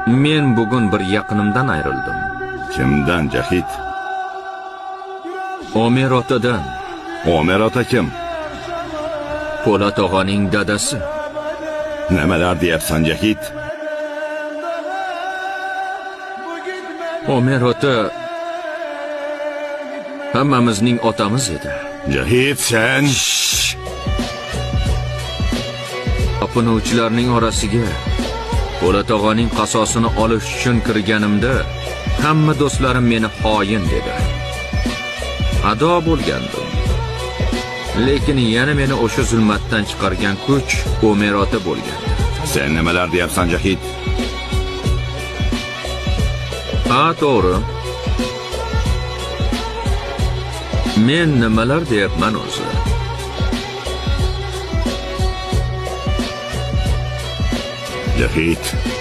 Men bugun bir yaqinimdan ayrildim. Kimdan, Jahid? Omer otadan. Omer ota kim? Po'lat og'aning dadasi. Nimalar deyapsan, Jahid? Omer ota hammamizning otamiz edi. Jahid, sen... Topinuvchilarning orasiga Po'lat og'aning qasosini olish uchun kirganimda hamma do'stlarim meni xoin dedi. Ado bo'lgandim. Lekin yana meni o'sha zulmatdan chiqargan kuch Omer ota bo'lgandi. Sen nimalar deyapsan, Jahid? Ha, to'g'ri. Men nimalar deyapman o'zi? Jahid.